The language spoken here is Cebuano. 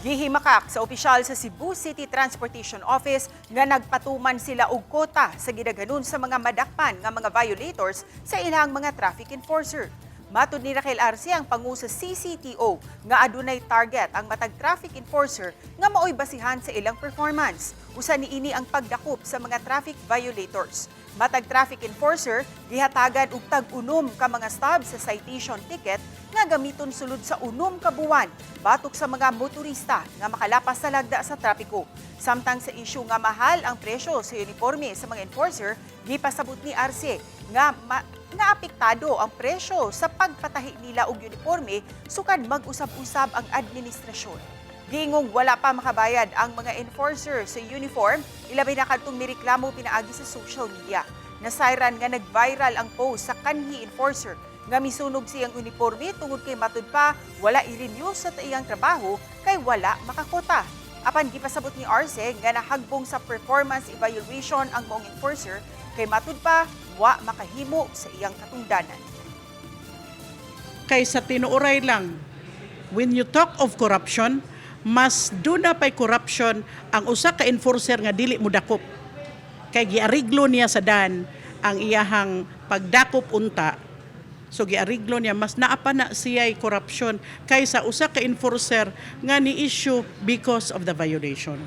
Gihimakak sa opisyal sa Cebu City Transportation Office nga nagpatuman sila og kota sa gidaghanon sa mga madakpan nga mga violators sa ilang mga traffic enforcer. Matud ni Raquel Arce, ang pangu sa CCTO, nga adunay target ang matag traffic enforcer nga maoy basihan sa ilang performance. Usa niini ang pagdakop sa mga traffic violators. Matag traffic enforcer gihatagan og tag-unom ka mga stub sa citation ticket nga gamiton sulod sa 6 ka buwan batok sa mga motorista nga makalapas sa lagda sa trapiko. Samtang sa isyu nga mahal ang presyo sa uniforme sa mga enforcer, gipasabot ni Arce nga apektado ang presyo sa pagpatahi nila og uniforme sukad mag-usab-usab ang administrasyon. Giingong wala pa makabayad ang mga enforcer sa uniform, ilabi na kadtong mireklamo pinaagi sa social media. Nasayran nga nag-viral ang post sa kanhi enforcer nga misunog siyang uniforme tungod kay matud pa wala i-renew sa iyang trabaho kay wala makakota. Apan gipasabot ni Arce nga nahagbong sa performance evaluation ang maong enforcer kay matud pa wa makahimo sa iyang katungdanan. Kay sa tinuoray lang, when you talk of corruption, mas duna pay corruption ang usa ka enforcer nga dili mo dakop. Kay giariglo niya sa dan ang iyahang pagdakop unta. So giariglo niya, mas naa pa na siya corruption kaysa usa ka enforcer nga ni issue because of the violation.